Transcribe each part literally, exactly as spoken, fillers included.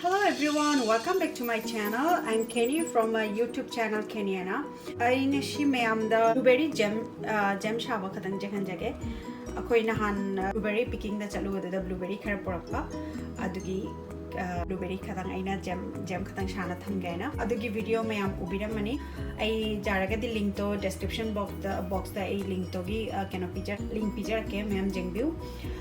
Hello everyone, welcome back to my channel. I'm Kenny from my YouTube channel, Kenny Anna. ꯑꯩ ꯉꯁꯤ ꯃꯌꯥꯝꯗ blueberry jam, ꯑ, jam ꯁꯥꯕ ꯈꯇꯪ ꯆꯦꯛꯍꯟꯖꯒꯦ꯫ ꯑꯩꯈꯣꯏ ꯅꯍꯥꯟ, ꯑ, blueberry pickingꯗ ꯆꯠꯂꯨꯕꯗꯨꯗ blueberry ꯈꯔ ꯄꯨꯔꯛꯄ, ꯑꯗꯨꯒꯤ, ꯑ, blueberry ꯈꯇꯪ ꯑꯩꯅ jam, jam ꯈꯇꯪ ꯁꯥꯅ ꯊꯝꯒꯦ ꯍꯥꯏꯅ꯫ ꯑꯗꯨꯒꯤ video ꯃꯌꯥꯝ ꯎꯕꯤꯔꯝꯃꯅꯤ꯫ ꯑꯩ ꯌꯥꯔꯒꯗꯤ linkꯇꯣ description boxꯇ, boxꯇ ꯑꯩ linkꯇꯨꯒꯤ, ꯑ, ꯀꯩꯅꯣ ꯄꯤꯖ-, link ꯄꯤꯖꯔꯛꯀꯦ, ꯃꯌꯥꯝ ꯌꯦꯡꯕꯤꯌꯨ꯫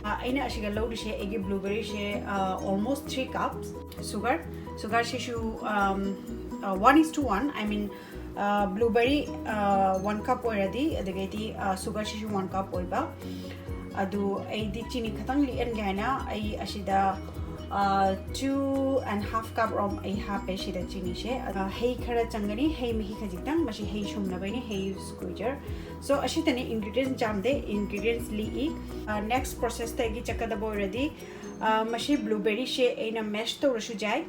ꯑ, ꯑꯩꯅ ꯑꯁꯤꯒ ꯂꯧꯔꯤꯁꯦ, ꯑꯩꯒꯤ blueberryꯁꯦ, ꯑ, almost three cups sugar, sugarꯁꯤꯁꯨ, um, uh, one is to one, I mean, uh, blueberry, uh, one cup ꯑꯣꯏꯔꯗꯤ, ꯑꯗꯨꯗꯒꯤꯗꯤ, uh, sugarꯁꯤꯁꯨ one cup ꯑꯣꯏꯕ꯫ ꯑꯗꯨ ꯑꯩꯗꯤ ꯆꯤꯅꯤ ꯈꯇꯪ ꯂꯤꯛꯍꯟꯒꯦ ꯍꯥꯏꯅ ꯑꯩ ꯑꯁꯤꯗ, uh, two and half cup ꯔꯣꯝ ꯑꯩ ꯍꯥꯞꯄꯦ ꯁꯤꯗ ꯆꯤꯅꯤꯁꯦ꯫ ꯑꯗ ꯍꯩ ꯈꯔ ꯆꯪꯒꯅꯤ, ꯍꯩ ꯃꯍꯤ ꯈꯖꯤꯛꯇꯪ, ꯃꯁꯤ ꯍꯩ ꯁꯨꯝꯅꯕꯩꯅꯤ, ꯍꯩ squeezer꯫ So, ꯑꯁꯤꯇꯅꯤ ingredients ꯌꯥꯝꯗꯦ, ingredients ꯂꯤꯛꯏ꯫ Uh, next processꯇ ꯑꯩꯒꯤ ꯆꯠꯀꯗꯕ ꯑꯣꯏꯔꯗꯤ, ꯑ, ꯃꯁꯤ blueberryꯁꯦ ꯑꯩꯅ mash ꯇꯧꯔꯁꯨ ꯌꯥꯏ꯫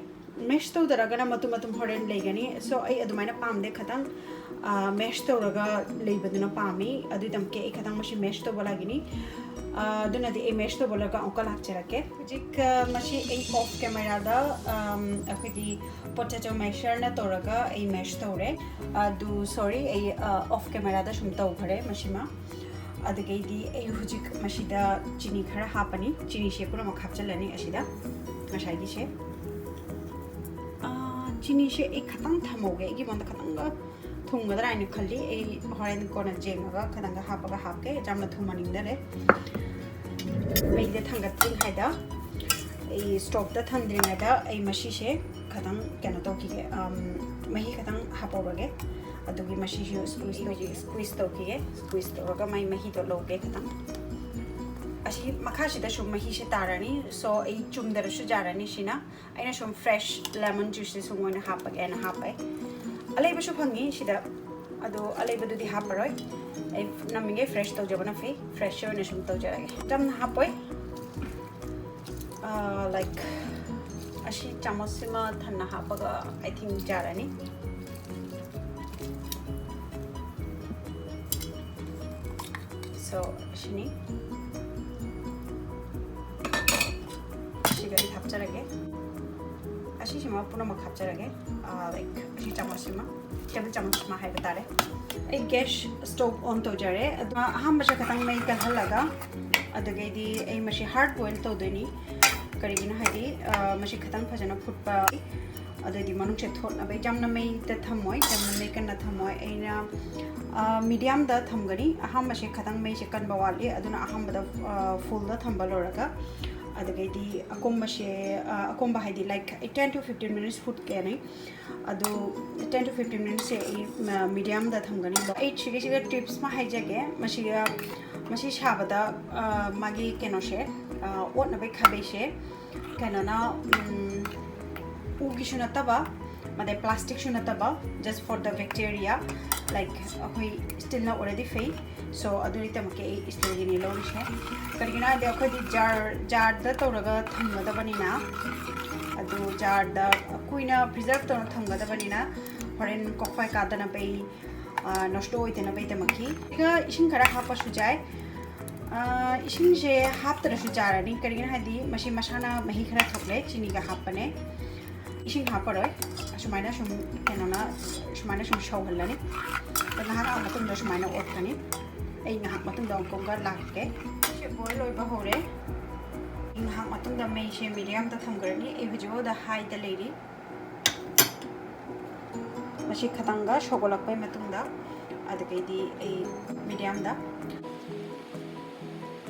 Mash ꯇꯧꯗꯔꯒꯅ ꯃꯇꯨꯝ ꯃꯇꯨꯝ ꯍꯣꯔꯦꯟ ꯂꯩꯒꯅꯤ꯫ So, ꯑꯩ ꯑꯗꯨꯃꯥꯏꯅ ꯄꯥꯝꯗꯦ, ꯈꯇꯪ, ꯑ, mash ꯇꯧꯔꯒ ꯂꯩꯕꯗꯨꯅ ꯄꯥꯝꯃꯤ꯫ ꯑꯗꯨꯒꯤꯗꯃꯛꯀꯤ ꯑꯩ ꯈꯇꯪ ꯃꯁꯤ mash ꯇꯧꯕ ꯂꯥꯛꯏꯅꯤ꯫ ꯑ, ꯑꯗꯨꯅꯗꯤ ꯑꯩ mash ꯇꯧꯕ ꯂꯣꯏꯔꯒ ꯑꯃꯨꯛꯀ ꯂꯥꯛꯆꯔꯛꯀꯦ꯫ ꯍꯧꯖꯤꯛ, ꯑ, ꯃꯁꯤ ꯑꯩ off cameraꯗ, ꯑꯝ, ꯑꯩꯈꯣꯏꯒꯤ potato masherꯅ ꯇꯧꯔꯒ ꯑꯩ mash ꯇꯧꯔꯦ꯫ ꯑꯗꯨ, sorry, ꯑꯩ, ꯑ, off cameraꯗ ꯁꯨꯝ ꯇꯧꯈ꯭ꯔꯦ ꯃꯁꯤꯃ꯫ ꯑꯗꯨꯗꯒꯤꯗꯤ ꯑꯩ ꯍꯧꯖꯤꯛ ꯃꯁꯤꯗ ꯆꯤꯅꯤ ꯈꯔ ꯍꯥꯞꯄꯅꯤ꯫ ꯆꯤꯅꯤꯁꯦ ꯄꯨꯝꯅꯃꯛ ꯍꯥꯞꯆꯤꯜꯂꯅꯤ ꯑꯁꯤꯗ, ꯉꯁꯥꯏꯒꯤꯁꯦ꯫ ꯑꯥ, ꯆꯤꯅꯤꯁꯦ ꯑꯩ ꯈꯇꯪ ꯊꯝꯍꯧꯒꯦ, ꯑꯩꯒꯤ ꯃꯉꯣꯟꯗ ꯈꯇꯪꯒ ꯊꯨꯝꯒꯗ꯭ꯔꯥ ꯍꯥꯏꯅ ꯈꯜꯂꯤ꯫ ꯑꯩ ꯍꯣꯔꯦꯟ ꯀꯣꯟꯅ ꯌꯦꯡꯉꯒ ꯈꯇꯪꯒ ꯍꯥꯞꯄꯒ ꯍꯥꯞꯀꯦ, ꯌꯥꯝꯅ ꯊꯨꯝꯍꯟꯅꯤꯡꯗꯔꯦ꯫ ꯃꯩꯗ ꯊꯥꯡꯒꯠꯇ꯭ꯔꯤꯉꯩꯗ, ꯑꯩ stoveꯇ ꯊꯝꯗ꯭ꯔꯤꯉꯩꯗ ꯑꯩ ꯃꯁꯤꯁꯦ ꯈꯇꯪ ꯀꯩꯅꯣ ꯇꯧꯈꯤꯒꯦ, ꯑꯝ, ꯃꯍꯤ ꯈꯇꯪ ꯍꯥꯞꯍꯧꯔꯒꯦ꯫ ꯑꯗꯨꯒꯤ ꯃꯁꯤꯁꯨ squeeze ꯇꯧꯈꯤꯒꯦ, squeeze ꯇꯧꯈꯤꯒꯦ꯫ Squeeze ꯇꯧꯔꯒ ꯃꯥꯏ ꯃꯍꯤꯗꯣ ꯂꯧꯒꯦ ꯈꯇꯪ꯫ ꯑꯁꯤ ꯃꯈꯥꯁꯤꯗꯁꯨ ꯃꯍꯤꯁꯦ ꯇꯥꯔꯅꯤ, so ꯑꯩ ꯆꯨꯝꯗ꯭ꯔꯁꯨ ꯌꯥꯔꯅꯤ ꯁꯤꯅ꯫ ꯑꯩꯅ ꯁꯨꯝ fresh lemon juiceꯁꯦ ꯁꯨꯝ ꯑꯣꯏꯅ ꯍꯥꯞꯄꯒꯦ ꯍꯥꯏꯅ ꯍꯥꯞꯄꯦ꯫ ꯑꯂꯩꯕꯁꯨ ꯐꯪꯉꯤ ꯁꯤꯗ, ꯑꯗꯣ ꯑꯂꯩꯕꯗꯨꯗꯤ ꯍꯥꯞꯄꯔꯣꯏ꯫ ꯑꯩ ꯅꯝꯃꯤꯉꯩ fresh ꯇꯧꯖꯕꯅ ꯐꯩ, fresh ꯑꯣꯏꯅ ꯁꯨꯝ ꯇꯧꯖꯔꯒꯦ꯫ ꯆꯝꯅ ꯍꯥꯞꯄꯣꯏ꯫ ꯑꯥ, like, ꯑꯁꯤ ꯆꯥꯃꯁꯁꯤꯃ ꯊꯟꯅ ꯍꯥꯞꯄꯒ, I think, ꯌꯥꯔꯅꯤ꯫ So, ꯑꯁꯤꯅꯤ꯫ ꯑꯁꯤꯒ ꯑꯩ ꯍꯥꯞꯆꯔꯒꯦ꯫ ꯑꯁꯤꯁꯤꯃ ꯄꯨꯝꯅꯃꯛ ꯍꯥꯞꯆꯔꯒꯦ꯫ ꯂꯥꯏꯛ ꯑꯁꯤ ꯆꯥꯃꯁꯁꯤꯃ, ꯇꯦꯕꯜ ꯆꯥꯃꯁꯁꯤꯃ ꯍꯥꯏꯕ ꯇꯥꯔꯦ꯫ ꯑꯩ ꯒ꯭ꯌꯥꯁ ꯁ꯭ꯇꯣꯞ ꯑꯣꯟ ꯇꯧꯖꯔꯦ꯫ ꯑꯗꯨ ꯑꯍꯥꯟꯕꯁꯦ ꯈꯤꯇꯪ ꯃꯩ ꯀꯜꯍꯜꯂꯒ, ꯑꯗꯨꯗꯒꯤꯗꯤ ꯑꯩ ꯃꯁꯤ ꯍꯥꯔꯗ ꯕꯣꯏꯜ ꯇꯧꯗꯣꯏꯅꯤ꯫ ꯀꯔꯤꯒꯤꯅꯣ ꯍꯥꯏꯗꯤ ꯃꯁꯤ ꯈꯤꯇꯪ ꯐꯖꯅ ꯐꯨꯠꯄ, ꯑꯗꯩꯗꯤ ꯃꯅꯨꯡꯁꯦ ꯊꯣꯠꯅꯕ ꯌꯥꯝꯅ ꯃꯩꯗ ꯊꯝꯃꯣꯏ, ꯌꯥꯝꯅ ꯃꯩ ꯀꯟꯅ ꯊꯝꯃꯣꯏ꯫ ꯑꯩꯅ ꯃꯤꯗꯤꯌꯝꯗ ꯊꯝꯒꯅꯤ꯫ ꯑꯍꯥꯟꯕꯁꯦ ꯈꯤꯇꯪ ꯃꯩꯁꯦ ꯀꯟꯕ ꯋꯥꯠꯂꯤ, ꯑꯗꯨꯅ ꯑꯍꯥꯟꯕꯗ ꯐꯨꯜꯗ ꯊꯝꯕ ꯂꯣꯏꯔꯒ, ꯑꯗꯨꯗꯒꯤꯗꯤ ꯑꯀꯣꯝꯕꯁꯦ, ꯑꯀꯣꯝꯕ ꯍꯥꯏꯗꯤ like ten to fifteen minutes ꯐꯨꯠꯀꯅꯤ꯫ ꯑꯗꯨ ten to fifteen minutesꯁꯦ ꯑꯩ ꯃꯤꯗꯤꯌꯝꯗ ꯊꯝꯒꯅꯤ꯫ ꯑꯩ ꯁꯤꯒꯤꯁꯤꯒ ꯇꯤꯞꯁ ꯑꯃ ꯍꯥꯏꯖꯒꯦ꯫ ꯃꯁꯤꯒ, ꯃꯁꯤ ꯁꯥꯕꯗ ꯃꯥꯒꯤ ꯀꯩꯅꯣꯁꯦ, ꯑꯣꯠꯅꯕꯒꯤ ꯈꯥꯕꯩꯁꯦ ꯀꯩꯅꯣꯅ, ꯎꯒꯤꯁꯨ ꯅꯠꯇꯕ, ꯑꯗꯩ ꯄ꯭ꯂꯥꯁꯇꯤꯛꯁꯨ ꯅꯠꯇꯕ, just for the bacteria, like ꯑꯩꯈꯣꯏ ꯁ꯭ꯇꯤꯜꯅ already ꯐꯩ꯫ ꯁꯣ ꯑꯗꯨꯒꯤꯗꯃꯛꯀꯤ ꯑꯩ ꯁ꯭ꯇꯤꯜꯒꯤꯅꯤ ꯂꯧꯔꯤꯁꯦ꯫ ꯀꯔꯤꯒꯤꯅꯣ ꯍꯥꯏꯗꯤ ꯑꯩꯈꯣꯏꯗꯤ ꯖꯥꯔ, ꯖꯥꯔꯗ ꯇꯧꯔꯒ ꯊꯝꯒꯗꯕꯅꯤꯅ, ꯑꯗꯨ ꯖꯥꯔꯗ ꯀꯨꯏꯅ ꯄ꯭ꯔꯤꯖꯔꯕ ꯇꯧꯔ ꯊꯝꯒꯗꯕꯅꯤꯅ ꯍꯣꯔꯦꯟ ꯀꯣꯛꯐꯥꯏ ꯀꯥꯗꯅꯕꯩ, ꯅꯁꯇꯣ ꯑꯣꯏꯗꯅꯕꯩꯗꯃꯛꯀꯤ꯫ ꯑꯗꯨꯒ ꯏꯁꯤꯡ ꯈꯔ ꯍꯥꯞꯄꯁꯨ ꯌꯥꯏ꯫ ꯏꯁꯤꯡꯁꯦ ꯍꯥꯞꯇ꯭ꯔꯁꯨ ꯌꯥꯔꯅꯤ, ꯀꯔꯤꯒꯤꯅꯣ ꯍꯥꯏꯗꯤ ꯃꯁꯤ ꯃꯁꯥꯅ ꯃꯍꯤ ꯈꯔ ꯊꯣꯛꯂꯦ, ꯆꯤꯅꯤꯒ ꯍꯥꯞꯄꯅꯦ꯫ ꯏꯁꯤꯡ ꯍꯥꯞꯄꯔꯣꯏ꯫ ꯑꯁꯨꯃꯥꯏꯅ ꯁꯨꯝ ꯀꯩꯅꯣꯅ, ꯁꯨꯃꯥꯏꯅ ꯁꯨꯝ ꯁꯧꯍꯜꯂꯅꯤ꯫ ꯑꯗꯣ ꯉꯥꯏꯍꯥꯛ ꯃꯇꯨꯡꯗ ꯁꯨꯃꯥꯏꯅ ꯑꯣꯠꯀꯅꯤ꯫ ꯑꯩ ꯉꯥꯏꯍꯥꯛ ꯃꯇꯨꯡꯗ ꯑꯃꯨꯛꯀ ꯂꯥꯛꯀꯦ꯫ ꯁꯦ ꯕꯣꯏꯜ ꯑꯣꯏꯕ ꯍꯧꯔꯦ꯫ ꯉꯥꯏꯍꯥꯛ ꯃꯇꯨꯡꯗ ꯃꯩꯁꯦ ꯃꯤꯗꯤꯌꯝꯗ ꯊꯝꯈ꯭ꯔꯅꯤ꯫ ꯑꯩ ꯍꯧꯖꯤꯛ ꯐꯥꯎꯗ ꯍꯥꯏꯗ ꯂꯩꯔꯤ꯫ ꯃꯁꯤ ꯈꯇꯪꯒ ꯁꯧꯒꯠꯂꯛꯄꯩ ꯃꯇꯨꯡꯗ, ꯑꯗꯨꯗꯒꯤꯗꯤ ꯑꯩ ꯃꯤꯗꯤꯌꯝꯗ,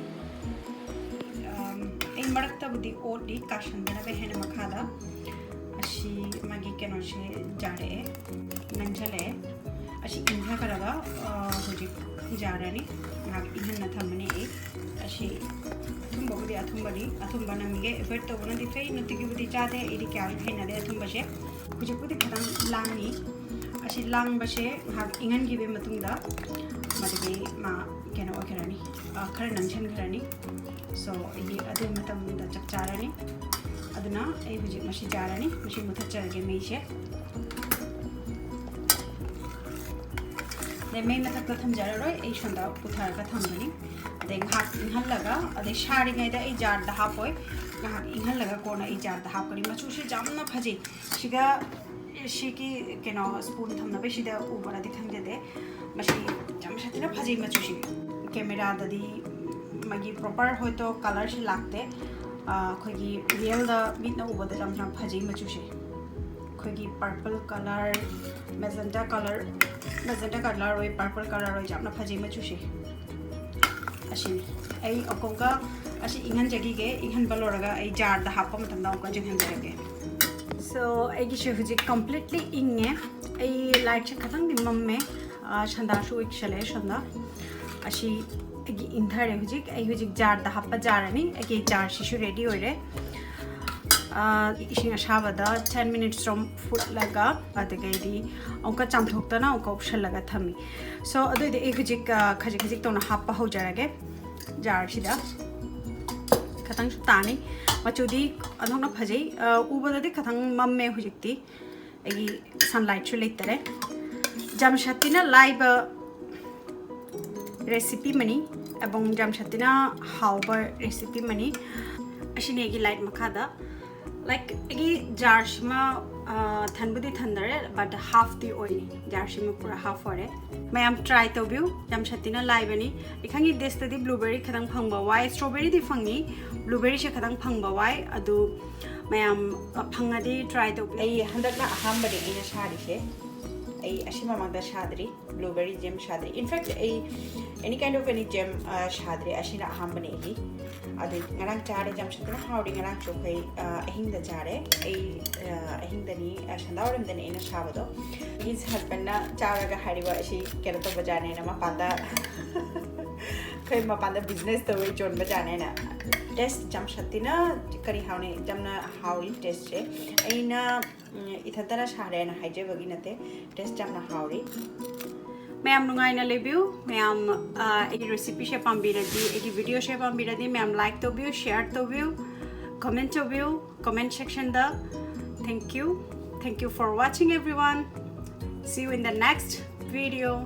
ꯑꯩ ꯃꯔꯛꯇꯕꯨꯗꯤ ꯑꯣꯠꯂꯤ, ꯀꯥꯁꯟꯗꯅꯕ ꯍꯦꯟꯅ ꯃꯈꯥꯗ꯫ ꯑꯁꯤ ꯃꯥꯒꯤ ꯀꯩꯅꯣꯁꯦ ꯌꯥꯔꯛꯑꯦ, ꯅꯪꯁꯜꯂꯛꯑꯦ꯫ ꯑꯁꯤ ꯏꯪꯊꯈ꯭ꯔꯒ ꯍꯧꯖꯤꯛ ꯌꯥꯔꯅꯤ꯫ ꯉꯥꯏꯍꯥꯛ ꯏꯪꯍꯟꯅ ꯊꯝꯃꯅꯤ ꯑꯩ꯫ ꯑꯁꯤ ꯑꯊꯨꯝꯕꯕꯨꯗꯤ ꯑꯊꯨꯝꯕꯅꯤ, ꯑꯊꯨꯝꯕ ꯅꯝꯒꯦ ꯑꯦꯚꯣꯏꯗ ꯇꯧꯕꯅꯗꯤ ꯐꯩ꯫ ꯅꯨꯡꯇꯤꯒꯤꯕꯨꯗꯤ ꯆꯥꯗꯦ, ꯑꯩꯗꯤ ꯀꯌꯥꯁꯨ ꯍꯩꯅꯗꯦ ꯑꯊꯨꯝꯕꯁꯦ꯫ ꯍꯧꯖꯤꯛꯄꯨꯗꯤ ꯈꯤꯇꯪ ꯂꯥꯡꯉꯤ꯫ ꯑꯁꯤ ꯂꯥꯡꯕꯁꯦ ꯉꯥꯏꯍꯥꯛ ꯏꯪꯍꯟꯈꯤꯕꯒꯤ ꯃꯇꯨꯡꯗ ꯃꯗꯨꯗꯤ ꯃꯥ ꯀꯩꯅꯣ ꯑꯣꯏꯈ꯭ꯔꯅꯤ, ꯈꯔ ꯅꯪꯁꯤꯟꯈ꯭ꯔꯅꯤ꯫ ꯁꯣ ꯑꯩꯒꯤ ꯑꯗꯨ ꯃꯇꯝꯗ ꯆꯞ ꯆꯥꯔꯅꯤ꯫ ꯑꯗꯨꯅ ꯑꯩ ꯍꯧꯖꯤꯛ ꯃꯁꯤ ꯌꯥꯔꯅꯤ, ꯃꯁꯤ ꯃꯨꯊꯠꯆꯔꯒꯦ ꯃꯩꯁꯦ꯫ ꯑꯗꯩ ꯃꯩ ꯃꯊꯛꯇ ꯊꯝꯖꯔꯔꯣꯏ, ꯑꯩ ꯁꯣꯝꯗ ꯄꯨꯊꯔꯒ ꯊꯝꯒꯅꯤ꯫ ꯑꯗꯩ ꯉꯥꯏꯍꯥꯛ ꯏꯪꯍꯜꯂꯒ, ꯑꯗꯩ ꯁꯥꯔꯤꯉꯩꯗ ꯑꯩ ꯖꯥꯔꯗ ꯍꯥꯞꯄꯣꯏ, ꯉꯥꯏꯍꯥꯛ ꯏꯪꯍꯜꯂꯒ ꯀꯣꯟꯅ ꯑꯩ ꯖꯥꯔꯗ ꯍꯥꯞꯀꯅꯤ꯫ ꯃꯆꯨꯁꯦ ꯌꯥꯝꯅ ꯐꯖꯩ꯫ ꯁꯤꯒ ꯁꯤꯒꯤ ꯀꯩꯅꯣ ꯁ꯭ꯄꯨꯟ ꯊꯝꯅꯕꯁꯤꯗ ꯎꯕ꯭ꯔꯗꯤ ꯈꯪꯖꯗꯦ꯫ ꯃꯁꯤ ꯌꯥꯝ ꯁꯥꯊꯤꯅ ꯐꯖꯩ ꯃꯆꯨꯁꯦ꯫ ꯀꯦꯃꯦꯔꯥꯗꯗꯤ ꯃꯥꯒꯤ ꯄ꯭ꯔꯣꯄꯔ ꯍꯣꯏꯇꯣ ꯀꯂꯔꯁꯤ ꯂꯥꯛꯇꯦ꯫ ꯑꯩꯈꯣꯏꯒꯤ ꯔꯤꯌꯦꯜꯗ ꯃꯤꯠꯅ ꯎꯕꯗ ꯌꯥꯝ ꯌꯥꯝ ꯐꯖꯩ ꯃꯆꯨꯁꯦ꯫ ꯑꯩꯈꯣꯏꯒꯤ ꯄꯔꯄꯜ ꯀꯂꯔ, ꯃꯦꯖꯦꯟꯇꯥ ꯀꯂꯔ, ꯃꯦꯖꯦꯟꯇꯥ ꯀꯂꯔ ꯑꯣꯏ, ꯄꯔꯄꯜ ꯀꯂꯔ ꯑꯣꯏ, ꯌꯥꯝꯅ ꯐꯖꯩ ꯃꯆꯨꯁꯦ꯫ ꯑꯁꯤꯅꯤ꯫ ꯑꯩ ꯑꯃꯨꯛꯀ ꯑꯁꯤ ꯏꯪꯍꯟꯖꯈꯤꯒꯦ꯫ ꯏꯪꯍꯟꯕ ꯂꯣꯏꯔꯒ ꯑꯩ ꯖꯥꯔꯗ ꯍꯥꯞꯄ ꯃꯇꯝꯗ ꯑꯃꯨꯛꯀ ꯌꯦꯡꯍꯟꯖꯔꯛꯀꯦ꯫ So ꯑꯩꯒꯤꯁꯦ ꯍꯧꯖꯤꯛ completely ꯏꯪꯉꯦ꯫ ꯑꯩ ꯂꯥꯏꯠꯁꯦ ꯈꯤꯇꯪꯗꯤ ꯃꯝꯃꯦ꯫ ꯁꯟꯗꯥꯁꯨ ꯑꯣꯏꯁꯜꯂꯛꯑꯦ ꯁꯣꯝꯗ꯫ ꯑꯁꯤ ꯑꯩꯒꯤ ꯏꯪꯊꯔꯦ ꯍꯧꯖꯤꯛ꯫ ꯑꯩ ꯍꯧꯖꯤꯛ ꯖꯥꯔꯗ ꯍꯥꯞꯄ ꯖꯥꯔꯅꯤ꯫ ꯑꯩꯒꯤ ꯖꯥꯔꯁꯤꯁꯨ ꯔꯦꯗꯤ ꯑꯣꯏꯔꯦ꯫ ꯏꯁꯤꯡ ꯑꯁꯥꯕꯗ ten minutes ꯔꯣꯝ ꯐꯨꯠꯂꯒ ꯑꯗꯨꯗꯒꯤꯗꯤ ꯑꯃꯨꯛꯀ ꯆꯥꯝꯊꯣꯛꯇꯅ ꯑꯃꯨꯛꯀ ꯎꯞꯁꯜꯂꯒ ꯊꯝꯃꯤ꯫ So ꯑꯗꯨꯑꯣꯏꯗꯤ ꯑꯩ ꯍꯧꯖꯤꯛ ꯈꯖꯤꯛ ꯈꯖꯤꯛ ꯇꯧꯅ ꯍꯥꯞꯄ ꯍꯧꯖꯔꯒꯦ ꯖꯥꯔꯁꯤꯗ꯫ ꯈꯤꯇꯪꯁꯨ ꯇꯥꯅꯤ꯫ ꯃꯆꯨꯗꯤ ꯑꯣꯟꯊꯣꯛꯅ ꯐꯖꯩ꯫ ꯎꯕꯗꯗꯤ ꯈꯤꯇꯪ ꯃꯝꯃꯦ ꯍꯧꯖꯤꯛꯇꯤ꯫ ꯑꯩꯒꯤ ꯁꯟꯂꯥꯏꯠꯁꯨ ꯂꯩꯇꯔꯦ꯫ ꯖꯝꯁꯠꯇꯤꯅ ꯂꯥꯏꯕ ꯔꯦꯁꯤꯄꯤ ꯑꯃꯅꯤ꯫ ꯑꯦꯕꯣꯡ ꯖꯝꯁꯠꯇꯤꯅ ꯍꯥꯎꯕ ꯔꯦꯁꯤꯄꯤ ꯑꯃꯅꯤ꯫ ꯑꯁꯤꯅꯤ ꯑꯩꯒꯤ ꯂꯥꯏꯠ ꯃꯈꯥꯗ꯫ ꯂꯥꯏꯛ ꯑꯩꯒꯤ ꯖꯥꯔꯁꯤꯃ ꯊꯟꯕꯨꯗꯤ ꯊꯟꯗꯔꯦ, ꯕꯠ ꯍꯥꯐꯇꯤ ꯑꯣꯏꯅꯤ꯫ ꯖꯥꯔꯁꯤꯃ ꯄꯨꯔꯥ ꯍꯥꯐ ꯑꯣꯏꯔꯦ꯫ ꯃꯌꯥꯝ ꯇ꯭ꯔꯥꯏ ꯇꯧꯕꯤꯌꯨ꯫ ꯖꯝꯁꯠꯇꯤꯅ ꯂꯥꯏꯕꯅꯤ꯫ ꯑꯩ ꯈꯪꯉꯤ ꯗꯦꯁꯇꯗꯤ ꯕ꯭ꯂꯨꯕꯦꯔꯤ ꯈꯤꯇꯪ ꯐꯪꯕ ꯋꯥꯏ, ꯁ꯭ꯇ꯭ꯔꯣꯕꯦꯔꯤꯗꯤ ꯐꯪꯉꯤ, ꯕ꯭ꯂꯨꯕꯦꯔꯤꯁꯦ ꯈꯤꯇꯪ ꯐꯪꯕ ꯋꯥꯏ꯫ ꯑꯗꯨ ꯃꯌꯥꯝ ꯐꯪꯉꯗꯤ ꯇ꯭ꯔꯥꯏ ꯇꯧꯕꯤꯌꯨ꯫ ꯑꯩ ꯍꯟꯗꯛꯅ ꯑꯍꯥꯟꯕꯅꯦ ꯑꯩꯅ ꯁꯥꯔꯤꯁꯦ꯫ ꯑꯩ ꯑꯁꯤ ꯃꯃꯥꯡꯗ ꯁꯥꯗ꯭ꯔꯤ, ꯕ꯭ꯂꯨꯕꯦꯔꯤ ꯖꯦꯝ ꯁꯥꯗ꯭ꯔꯤ꯫ ꯏꯟꯐꯦꯛ ꯑꯩ any kind of any jam ꯁꯥꯗ꯭ꯔꯤ꯫ ꯑꯁꯤꯅ ꯑꯍꯥꯟꯕꯅꯦ ꯑꯩꯒꯤ꯫ ꯑꯗꯨ ꯉꯔꯥꯡ ꯆꯥꯔꯦ, ꯌꯥꯝ ꯁꯥꯊꯤꯅ ꯍꯥꯎꯔꯤ꯫ ꯉꯔꯥꯡꯁꯨ ꯑꯩꯈꯣꯏ ꯑꯍꯤꯡꯗ ꯆꯥꯔꯦ꯫ ꯑꯩ ꯑꯍꯤꯡꯗꯅꯤ, ꯁꯟꯗꯥ ꯋꯥꯏꯔꯝꯗꯅꯤ ꯑꯩꯅ ꯁꯥꯕꯗꯣ꯫ ꯑꯩꯒꯤ ꯍꯁꯕꯦꯟꯅ ꯆꯥꯔꯒ ꯍꯥꯏꯔꯤꯕ ꯑꯁꯤ ꯀꯩꯅꯣ ꯇꯧꯕ ꯖꯥꯠꯅꯦꯅ, ꯃꯄꯥꯟꯗ ꯑꯩꯈꯣꯏ ꯃꯄꯥꯟꯗ ꯕꯤꯖꯤꯅꯦꯁ ꯇꯧꯕꯩ ꯆꯣꯟꯕ ꯖꯥꯠꯅꯦꯅ꯫ ꯇꯦꯁ ꯌꯥꯝ ꯁꯥꯊꯤꯅ ꯀꯔꯤ ꯍꯥꯎꯅꯤ, ꯌꯥꯝꯅ ꯍꯥꯎꯔꯤ ꯇꯦꯁꯁꯦ꯫ ꯑꯩꯅ ꯏꯊꯟꯇꯅ ꯁꯥꯔꯦꯅ ꯍꯥꯏꯖꯕꯒꯤ ꯅꯠꯇꯦ, ꯇꯦꯁ ꯌꯥꯝꯅ ꯍꯥꯎꯔꯤ꯫ ꯃꯌꯥꯝ ꯅꯨꯡꯉꯥꯏꯅ ꯂꯩꯕꯤꯌꯨ꯫ ꯃꯌꯥꯝ ꯑꯩꯒꯤ ꯔꯦꯁꯤꯄꯤꯁꯦ ꯄꯥꯝꯕꯤꯔꯗꯤ, ꯑꯩꯒꯤ ꯚꯤꯗꯤꯑꯣꯁꯦ ꯄꯥꯝꯕꯤꯔꯗꯤ ꯃꯌꯥꯝ ꯂꯥꯏꯛ ꯇꯧꯕꯤꯌꯨ, ꯁꯤꯌꯔ ꯇꯧꯕꯤꯌꯨ, ꯀꯃꯦꯟ ꯇꯧꯕꯤꯌꯨ ꯀꯃꯦꯟ ꯁꯦꯛꯁꯟꯗ꯫ Thank you. Thank you for watching everyone. See you in the next video.